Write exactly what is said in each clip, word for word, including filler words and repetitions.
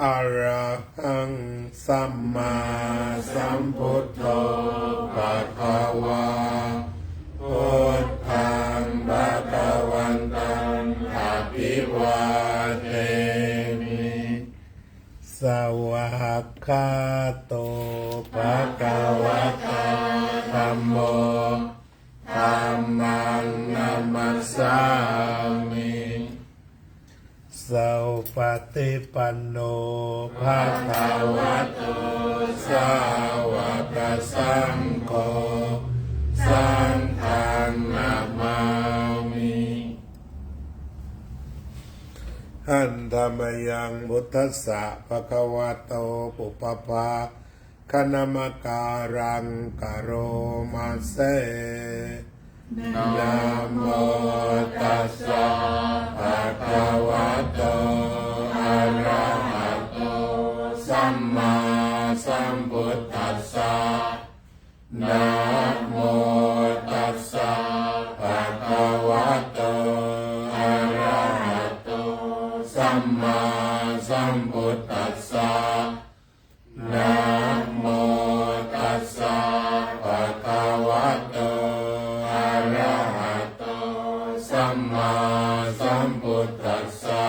Arahaṃ sammāsambuddho bhagavā. Buddhaṃ bhagavantaṃ abhivādemi. Svākkhāto bhagavatā dhammo. Dhammaṃ namassāmi. Supaṭipanno bhagavato sāvakasaṅgho. Saṅghaṃ namāmi. Handa mayaṃ buddhassa bhagavato pubbabhā ganamakāraṃ karoma se. Namo tassa bhagavato arahato sammāsambuddhassa. Namo tassa bhagavato arahato sammāsambuddhassa. Namo tassa bhagavato arahato sammāsambuddhassa.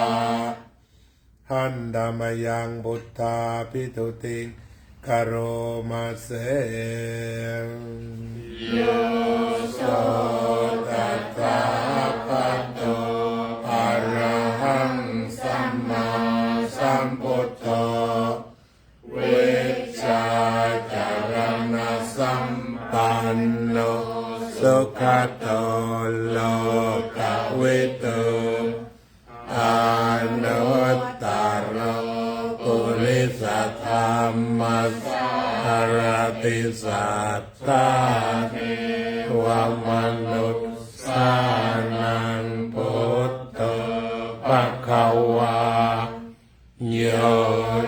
Handa mayaṃ buddhābhistutiṃ karoma se. Yo so tathāgato arahaṃ sammāsambuddho vijjācaraṇasampanno sugato lokavidū anuttaro purisadammasārathi satthā devamanussānaṃ buddho bhagavā. Yo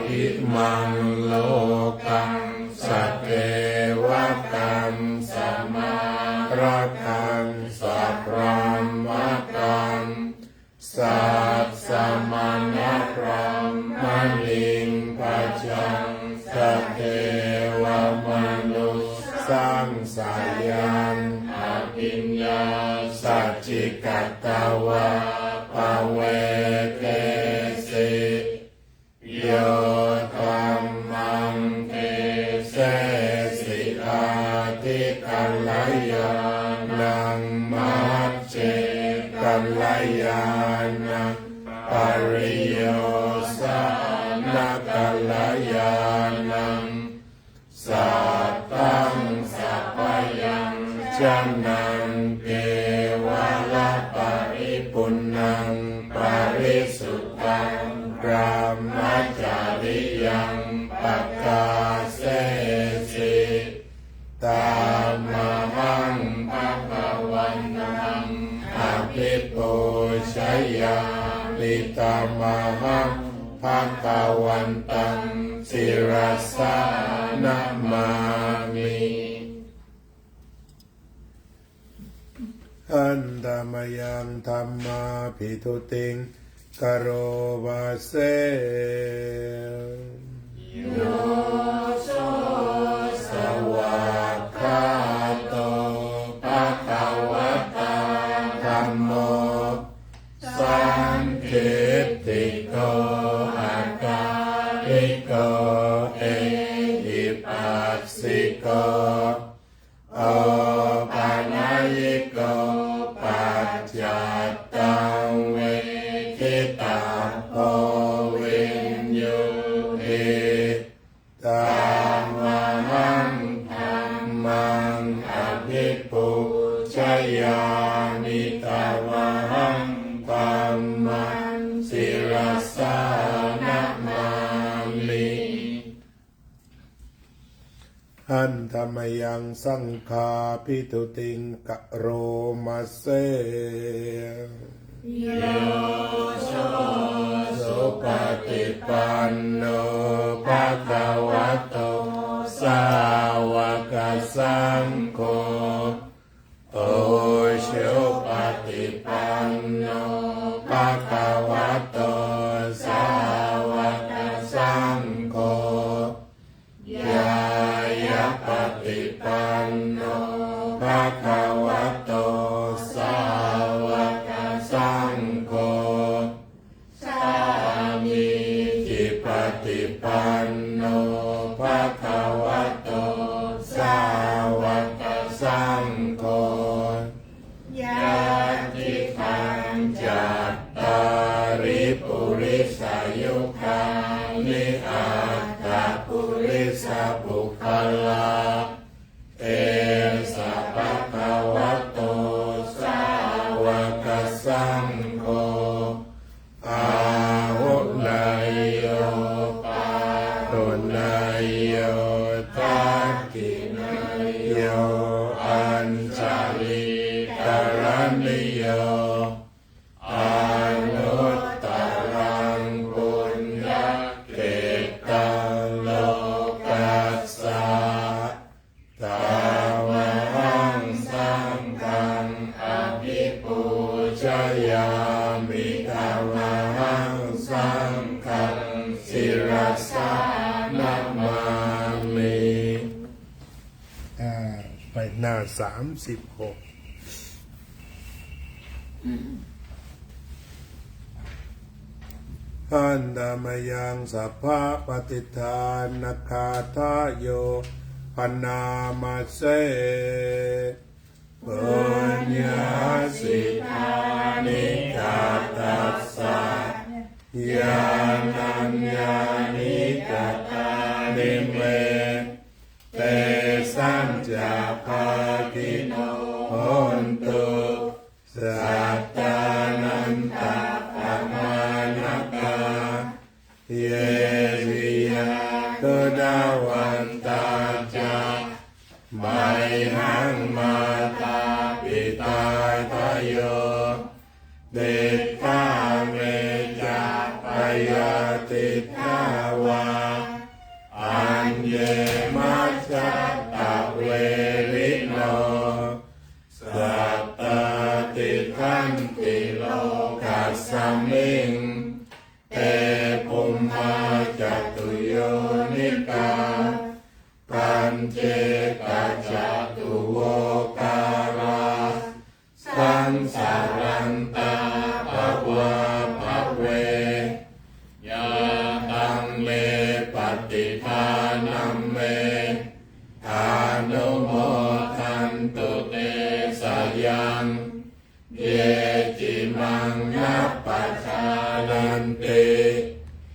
imaṃ lokaṃ sadevakaṃ samārakaṃ sabrahmakaṃ sassamaṇabrāhmaṇiṃ pajaṃ sadevamanussānaṃ sayaṃ abhiññāsaccikatvā pavedesi. Yo dhammaṃ desesi ādikalyāṇaṃ majjhekalyāṇaṃ pariyosānakalyāṇaṃ sataṃ sabyañjanaṃ kevalaparipuṇṇaṃ parisuddhaṃ brahmacariyaṃ pakāsesi. Tamahaṃ bhagavantaṃ abhipūjayāmi. Tamahaṃ bhagavantaṃ sirasā namāmi. Handa mayaṃ dhammābhistutiṃ karoma se. Yo so svākkhāto bhagavatā dhammo sandiṭṭhiko akāliko ehipassiko opanayiko paccattaṃ veditabbo viññūhi. Tamahaṃ dhammaṃ abhipūjayāmi. Tamahaṃ dhammaṃ sirasā namāmi. Handa mayaṃ saṅghābhistutiṃ karoma se. Yo so supaṭipanno bhagavato sāvakasaṅgho, ujupaṭipanno bhagavato sāvakasaṅgho, Labdhe sa bhagavato sāvakasaṅgho, āhuneyyo pāhuneyyo dakkhiṇeyyo añjalikaraṇīyo, anuttaraṃ puññakkhettaṃ lokassa. Tamahaṃ saṅghaṃ abhipūjayāmi, tamahaṃ saṅghaṃ sirasā namāmi. อ่า ไปหน้าสามสิบหก Handa mayaṃ sabbapaṭiṭṭhānagāthāyo bhaṇāma se. Puññāni dāni katassa, yānaññāni katāni me, tesañca bhāgino hontu, sattānantappamāṇakā. Ye piyā gutavantā ca, mayhaṃ mātāpitādayo, diṭṭhā me ca payādittā vā, aññe majjhattaverino, sattā tiṭṭhanti lokasmiṃ, te bhummā catuyonikā, pañcekacatuvokārā, saṃsarantā bhavābhave, yā taṃ me paṭidānaṃ me, anumodantu te sayaṃ. Ye cimaṃ na pajānanti,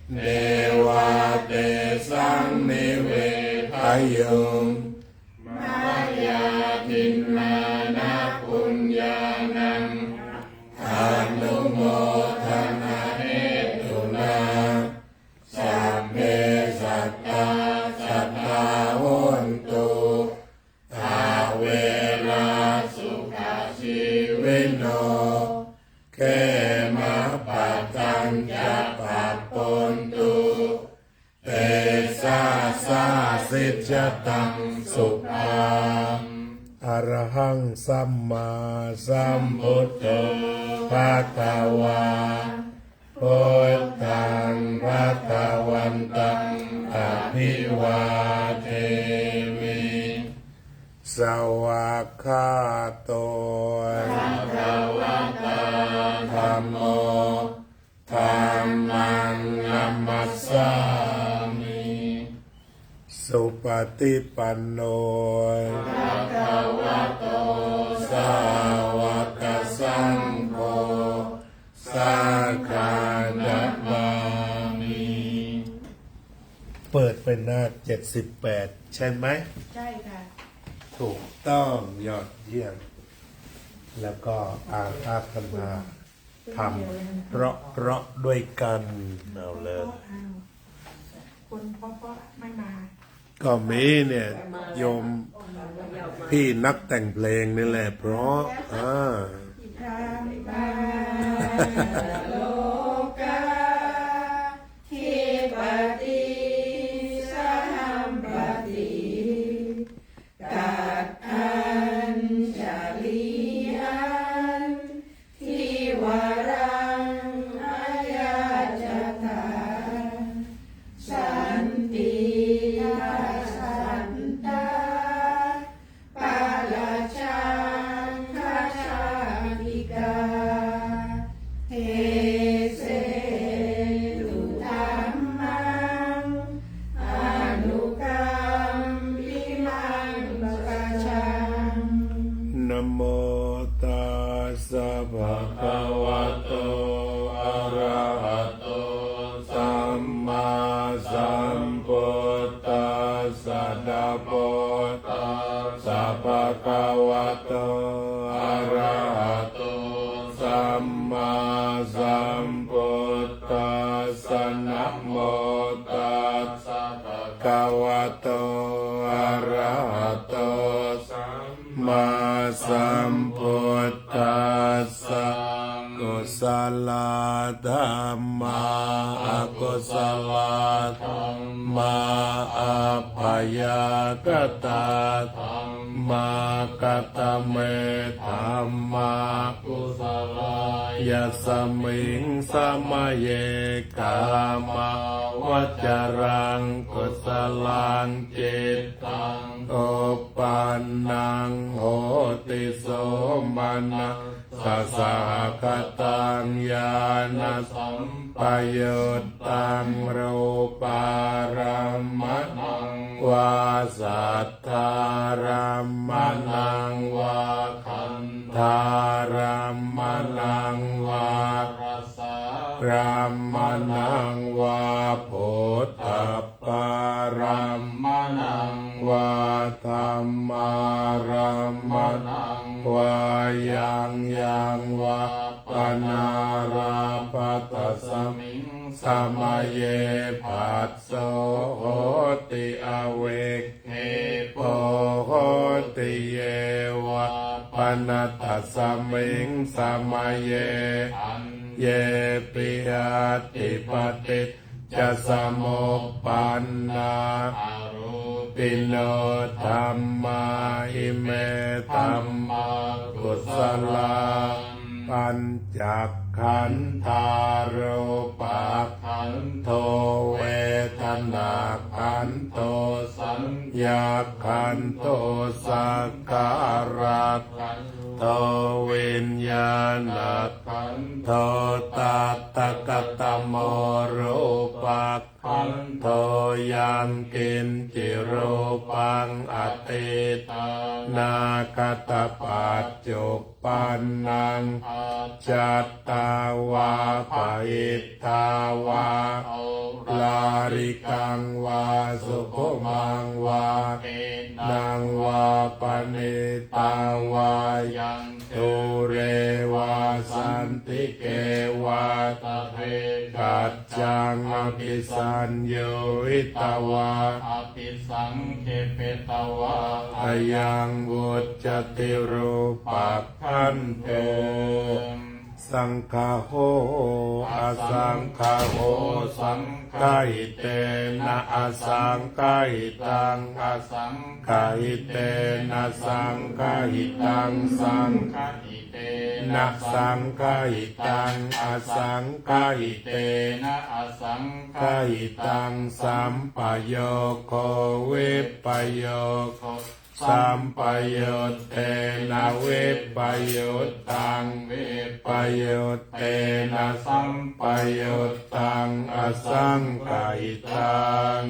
neva tesaṃ nivedayuṃ. Mayā dinnāna puññānaṃ, anumodanahetunā, sabbe sattā sadā hontu, averā sukhajīvino. Khemappadañca pāpontu, tesāsā sijjataṃ subhaṃ. Arahaṃ sammāsambuddho bhagavā, buddhaṃ bhagavantaṃ abhivādemi. Svākkhāto bhagavatā dhammo, dhammaṃ namassāmi. Supaṭipanno bhagavato sāvakasaṅgho, saṅghaṃ namāmi. เปิดไปหน้าเจ็ดสิบแปด ใช่ไหม? ใช่ค่ะ ถูกต้อง ยอดเยี่ยม แล้วก็อาราธนา ทำเพราะๆ ด้วยกัน เอาเลย คนเพราะๆ ไม่มา ก็มีเนี่ย โยมพี่นักแต่งเพลงนี่แหละ เพราะ อ่า Khipati sahampati, tattha añjalikaraṇīyam, varaṃ ayācatha, santīdha santāparajaṃ, khajjātikā, he tassa bhagavato arahato sammāsambuddhassa. Namo tassa bhagavato arahato sammāsambuddhassa. Kusalā dhammā, akusalā dhammā, abyākatā dhammā. Katame dhammā kusalā? Yasmiṃ samaye kāmāvacaraṃ kusalaṃ cittaṃ uppannaṃ hoti somanassa sahagataṃ ñāṇasampayuttaṃ rūpārammaṇaṃ vā saddārammaṇaṃ vā gandhārammaṇaṃ vā rasārammaṇaṃ vā phoṭṭhabbārammaṇaṃ vā dhammārammaṇaṃ vā yaṃ yaṃ vā panārabbha, tasmiṃ samaye phasso hoti, avikkhepo hoti. Ye vā pana tasmiṃ samaye aññepi atthi paṭicca samuppannā arūpino dhammā, ime dhammā kusalā. Pañcakkhandhā: rūpakkhandho, vedanākkhandho, saññākkhandho, saṅkhārakkhandho, viññānakkhandho. Tattha katamo rūpakkhandho? Yaṃ kiñci rūpaṃ atītānāgatapaccuppannāṃ ajjhattā vā bahiddhā vā oḷārikaṃ vā sukhumaṃ vā hīnaṃ vā paṇītaṃ vā yaṃ dūre vā santike vā tadekajjhaṃ abhisaññūhitvā abhisaṅkhipitvā ayaṃ vuccati rūpakkhandho. Saṅgaho asaṅgaho, saṅgahitena asaṅgahitaṃ, asaṅgahitena saṅgahitaṃ, saṅgahitena saṅgahitaṃ, asaṅgahitena asaṅgahitaṃ, sampayogo vippayogo, sampayuttena vippayuttaṃ, vippayuttena sampayuttaṃ, asaṅgahitaṃ.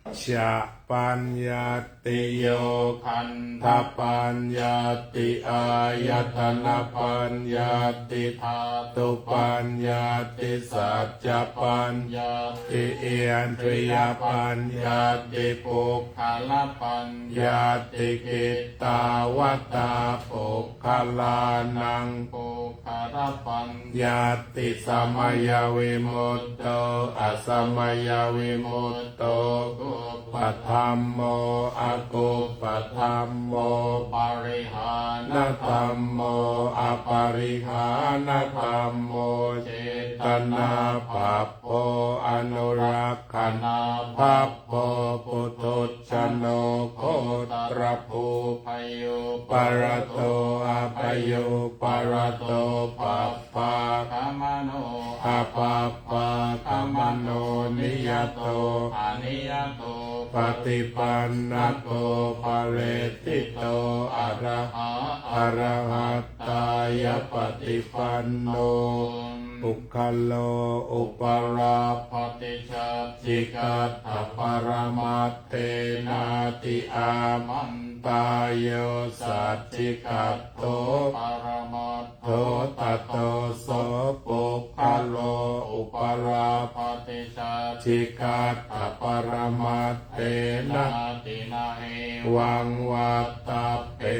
Cha paññattiyo, khandhapaññatti, āyatanapaññatti, dhātupaññatti, saccapaññatti, indriyapaññatti, puggalapaññatti. Kittāvatā puggalānaṃ puggalapaññatti? Samayavimutto, asamayavimutto, kuppadhammo, akuppadhammo, parihānadhammo, aparihānadhammo, cetanābhabbo, anurakkhanābhabbo, puthujjano gotrabhū, bhayūparato abhayūparato, bhabbāgamano abhabbāgamano, niyato aniyato, paṭipannako phaleṭṭhito, arahā arahattāya paṭipanno. Puggalo upalabbhati saccikaṭṭhaparamatthena, āmantā. Yo saccikaṭṭho paramattho, tato so puggalo upalabbhati sacchikaṭṭhaparamatthena. Nāti na hevaṃ vattabbe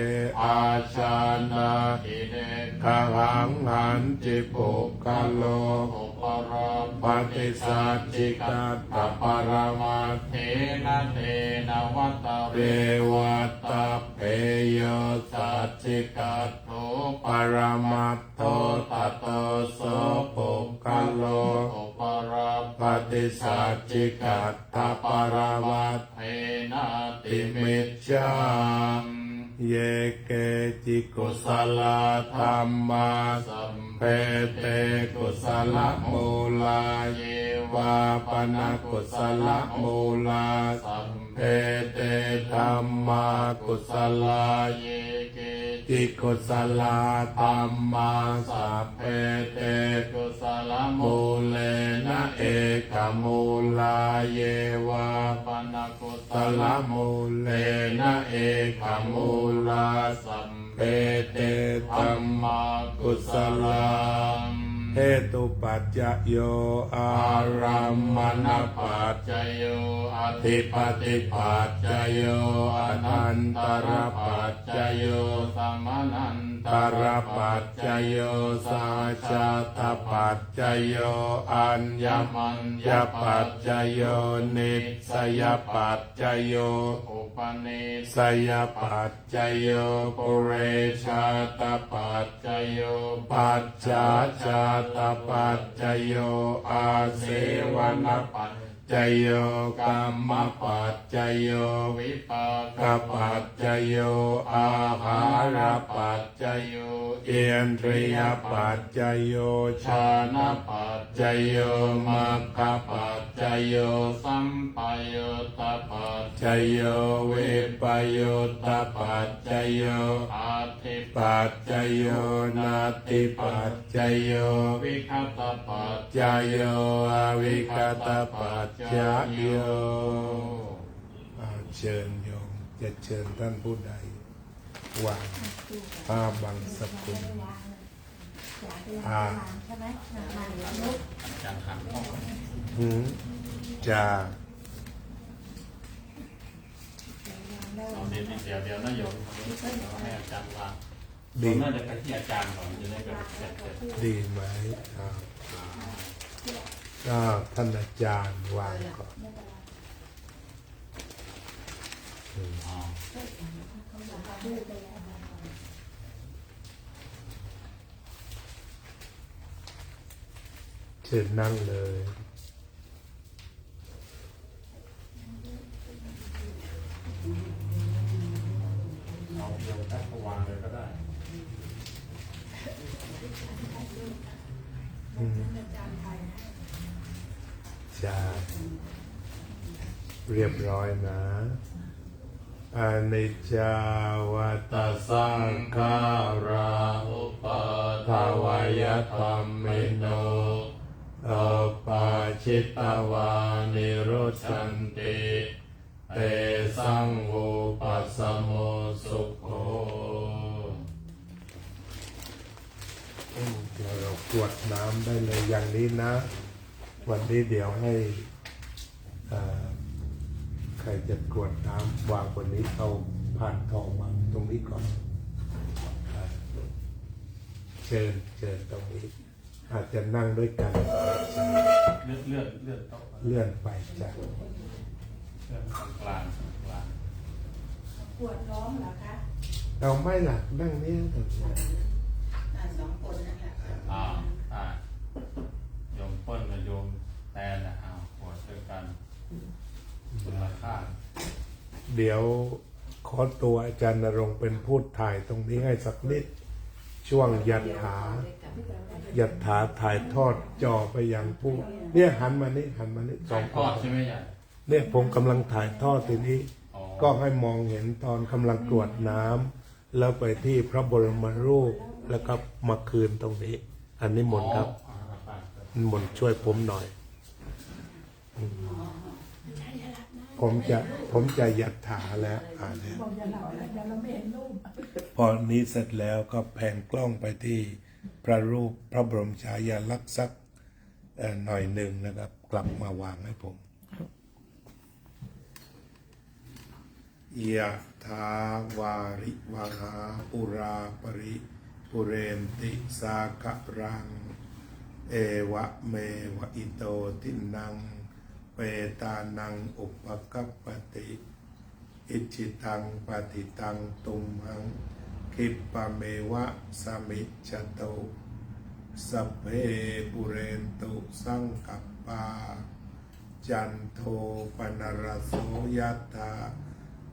ājānāhi negghaṃ hañci puggalo upalabbhati sacchikaṭṭhaparamatthena. Tena vattabbe vattabbe yo sacchikaṭṭho paramat tho tato so puggalo upalabbhati sacchikaṭṭhaparamatthenāti micchā. Ye keci kusalā dhammā sabbe te kusalamūlā. Ye vā pana kusalamūlā sabbe te dhammā kusalā. Ye keci kusalā dhammā sabbe te kusalamūlena ekamūlā. Ye vā pana kusalamūlena ekamūlā sabbe te dhammā kusalā. Hetupaccayo, ārammaṇapaccayo, adhipatipaccayo, anantarapaccayo, samanantarapaccayo, sahajātapaccayo, aññamaññapaccayo, nissayapaccayo, upanissayapaccayo, purejātapaccayo, pacchājātapaccayo, āsevanapaccayo, kammapaccayo, vipākapaccayo, āhārapaccayo, indriyapaccayo, jhānapaccayo, maggapaccayo, sampayuttapaccayo, vippayuttapaccayo, atthipaccayo, natthipaccayo, vigatapaccayo, avigatapaccayo. อ่า เชิญโยม จะเชิญท่านผู้ใด วาง ผ้าบังสกุล อ่า อาจารย์ถามข้อ หืม จ้า เอาเดี๋ยวเดี๋ยวเดี๋ยวนะโยม เดี๋ยวให้อาจารย์วาง ดี น่าจะไปที่อาจารย์ก่อน จะได้แบบเสร็จๆ ดีไหม อ่า อ่า ท่านอาจารย์วางก่อน เชิญนั่งเลย เอาเพียงแค่วางเลยก็ได้ อืม ใช่ เรียบร้อยนะ Aniccā vata saṅkhārā, uppādavayadhammino, uppajjitvā nirujjhanti, tesaṃ vūpasamo sukho. เดี๋ยวเรากรวดน้ำได้เลยอย่างนี้นะ วันนี้เดี๋ยวให้ เอ่อ ใครจะกรวดน้ำวางบนนี้ เอาพานทองวางตรงนี้ก่อน อ่า เชิญ เชิญตรงนี้ อาจจะนั่งด้วยกัน เลื่อน เลื่อน เลื่อนโต๊ะ เลื่อนไปจ้ะ เลื่อนกลางๆ กลางๆ กรวดน้องเหรอคะ เอาไม่ล่ะ นั่งเนี่ย อ่า สองคนนั่นแหละ อ่า อ่า โยมเปิ้ลกับโยมแตนนะ เอากรวดด้วยกัน คนละข้าง เดี๋ยวขอตัวอาจารย์ณรงค์เป็นผู้ถ่ายตรงนี้ให้สักนิด ช่วงยัตถา ยัตถาถ่ายทอดจอไปยังผู้ เนี่ย หันมานี่ หันมานี่ สองคน ถ่ายทอดใช่ไหมอาจารย์ เนี่ย ผมกำลังถ่ายทอดทีนี้ อ๋อ ก็ให้มองเห็นตอนกำลังกรวดน้ำ แล้วไปที่พระบรมรูป แล้วก็มาคืนตรงนี้ อันนี้มนต์ครับ อ๋อ อ่า ไป มนต์ช่วยผมหน่อย อืม ผมจะ ผมจะยัตถาแล้ว อ่า เนี่ย บอกอย่าหลับนะ เดี๋ยวเราไม่เห็นรูป พอนี้เสร็จแล้วก็แพนกล้องไปที่พระรูปพระบรมฉายาลักษณ์สัก เอ่อหน่อยหนึ่งนะครับ กลับมาวางให้ผม Yathā vārivahā pūrā paripūrenti sāgaraṃ, evameva ito dinnaṃ petānaṃ upakappati. Icchitaṃ patthitaṃ tumhaṃ khippameva samijjhatu. Sabbe pūrentu saṅkappā, cando paṇṇaraso yathā,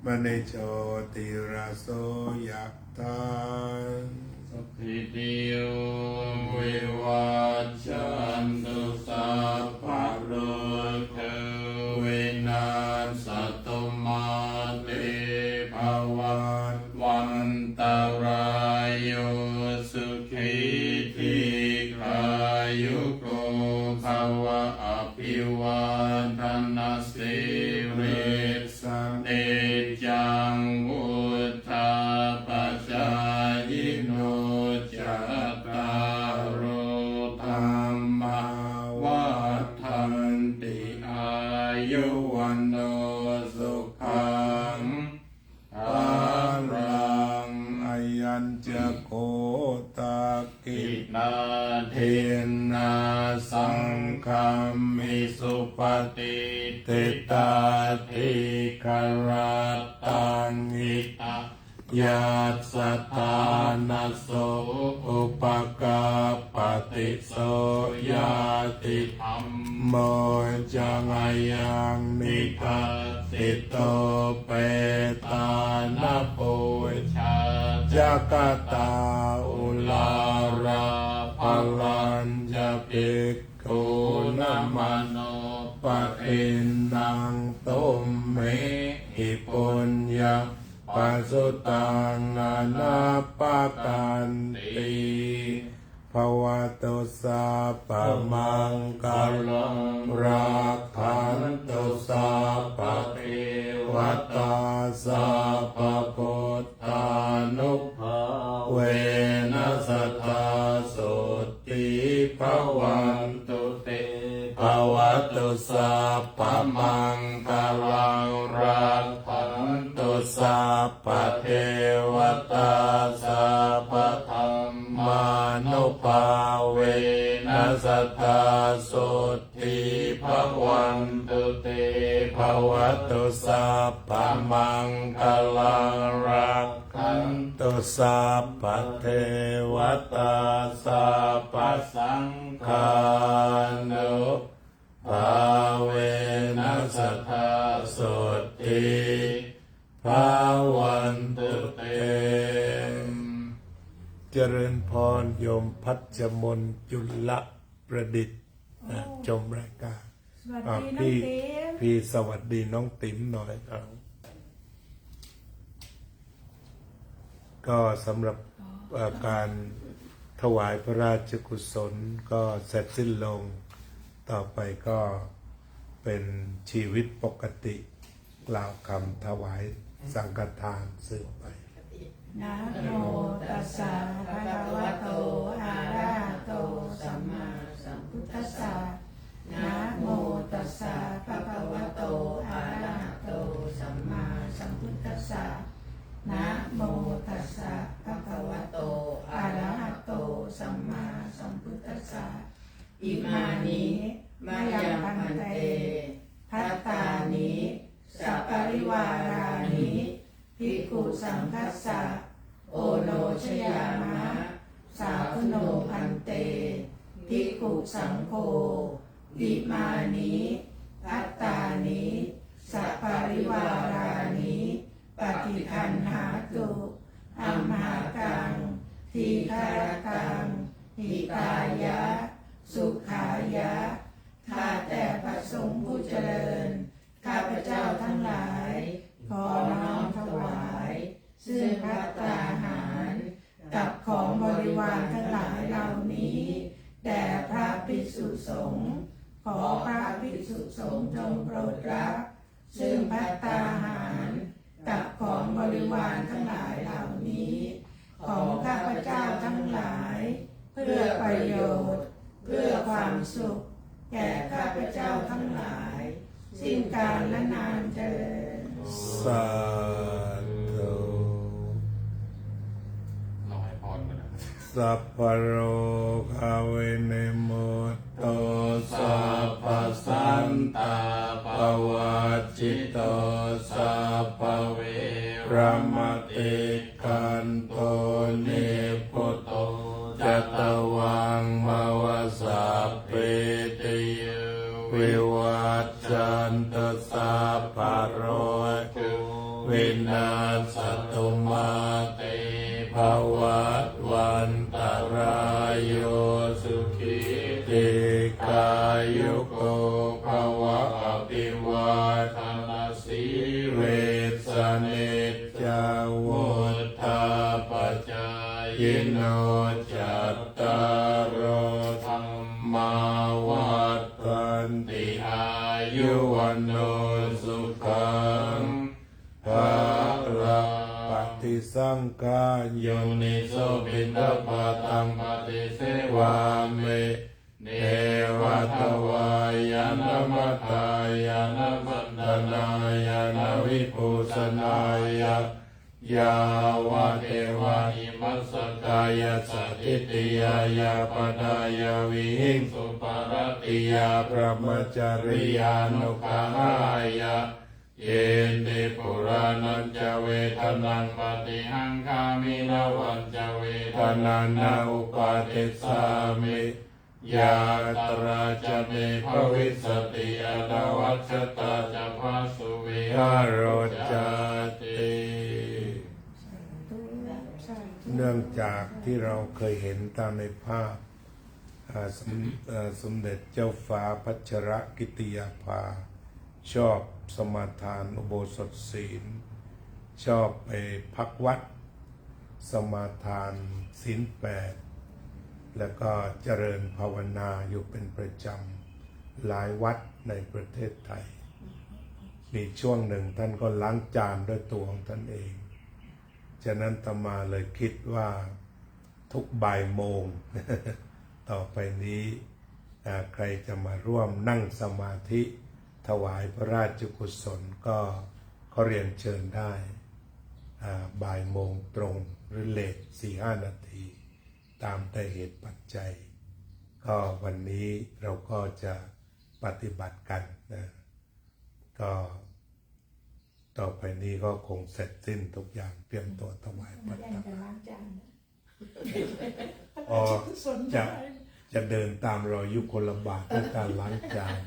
maṇi jotiraso yathā. Sabbītiyo vivajjantu, sabbarogo vinassatu, mā te bhavatvantarāyo, sukhī dīghāyuko bhava. Abhivādanasīlissa niccaṃ vuḍḍhāpacāyino, cattāro dhammā vaḍḍhanti, āyu vaṇṇo sukhaṃ balaṃ. Ayañca kho dakkhiṇā dinnā saṅghamhi supatiṭṭhitā, dīgharattaṃ hitāyassa ṭhānaso upakappati. So ñātidhammo ca ayaṃ nidassito, petāna pūjā ca katā uḷārā, balañca bhikkhūnamanuppadinnaṃ, tumhehi puññaṃ pasutaṃ anappakanti. Bhavatu sabbamaṅgalaṃ, rakkhantu sabbadevatā, sabbabuddhānubhāvena sadā sotthī bhavantu te. Bhavatu sabbamaṅgalaṃ, rakkhantu sabbadevatā, sabbadhammānubhāvena sadā sotthī bhavantu te. Bhavatu sabbamaṅgalaṃ, rakkhantu sabbadevatā, sabbasaṅghānubhāvena sadā sotthī bhavantu te. เจริญพร โยมพัชมนต์ จุลประดิษฐ์นะ โอ้ ชมรายการ สวัสดี อ่ะ น้อง พี่ ติ๋ม พี่สวัสดีน้องติ๋มหน่อย เอา ก็สำหรับ อ๋อ เอ่อ การถวายพระราชกุศลก็เสร็จสิ้นลง ต่อไปก็เป็นชีวิตปกติ กล่าวคำถวายสังฆทานสืบไป Namo tassa bhagavato arahato sammāsambuddhassa. Namo tassa bhagavato arahato sammāsambuddhassa. Namo tassa bhagavato arahato sammāsambuddhassa. Imāni mayaṃ bhante bhattāni saparivārāni bhikkhusaṅghassa oṇojayāma. Sādhu no bhante bhikkhusaṅgho imāni bhattāni saparivārāni paṭiggaṇhātu amhākaṃ dīgharattaṃ hitāya sukhāya. ข้าแต่พระสงฆ์ผู้เจริญ ข้าพเจ้าทั้งหลาย ขอน้อมถวาย ซึ่งภัตตาหาร กับของบริวารทั้งหลายเหล่านี้ แด่พระภิกษุสงฆ์ ขอพระภิกษุสงฆ์จงโปรดรับ ซึ่งภัตตาหาร กับของบริวารทั้งหลายเหล่านี้ ของข้าพเจ้าทั้งหลาย เพื่อประโยชน์ เพื่อความสุข แก่ข้าพเจ้าทั้งหลาย สิ้นกาลและนานเทอญ สาธุ เราให้พรกันนะ Sabbarogavinimutto sabbasantāpavajjito sabbaveramatikkanto nibbuto ca tvaṃ mama sabbītiyo vivajjantu sabbarogo vinassatu mā te bhavatvantarāyo sukhī dīghāyuko bhava. Abhivādanasīlissa niccaṃ vuḍḍhāpacāyino cattāro dhammā vaḍḍhanti āyu vaṇṇo sukhaṃ balaṃ. Paṭisaṅkhā yoniso piṇḍapātaṃ paṭisevāmi neva davāya na madāya na maṇḍanāya na vibhūsanāya yāvadeva imassa kāyassa ṭhitiyā yāpanāya vihiṃsuparatiyā brahmacariyānuggahāya iti purāṇañca vedanaṃ paṭihaṅkhāmi navañca vedanaṃ na uppādessāmi yātrā ca me bhavissati anavajjatā ca phāsuvihāro cāti. เนื่องจากที่เราเคยเห็นตามในภาพ อ่า สม- อ่า สมเด็จเจ้าฟ้าพัชรกิติยาภา ชอบสมาทานอุโบสถศีล ชอบไปพักวัด สมาทานศีลแปด แล้วก็เจริญภาวนาอยู่เป็นประจำ หลายวัดในประเทศไทย มีช่วงหนึ่งท่านก็ล้างจานด้วยตัวของท่านเอง ฉะนั้นอาตมาเลยคิดว่าทุกบ่ายโมง ต่อไปนี้ อ่า ใครจะมาร่วมนั่งสมาธิถวายพระราชกุศลก็ขอเรียนเชิญได้ อ่า บ่ายโมงตรงหรือเลทสี่ห้านาที ตามแต่เหตุปัจจัย ก็วันนี้เราก็จะปฏิบัติกันนะ ก็ต่อไปนี้ก็คงเสร็จสิ้นทุกอย่าง เตรียมตัวถวายพระ ยัง ทาน จะล้างจานนะ อ๋อ จะ จะเดินตามรอยยุคลบาทด้วยการล้างจาน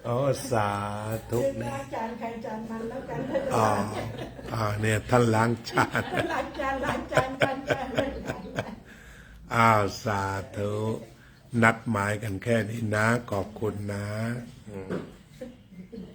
อ๋อ สาธุ เรื่อง นะ ล้างจานใครจานมันแล้วกัน อ๋อ อ่า เนี่ย ท่านล้างจาน ล้างจาน ล้างจาน ล้างจาน ล้างจาน อ้าว สาธุ นัดหมายกันแค่นี้นะ ขอบคุณนะ อืม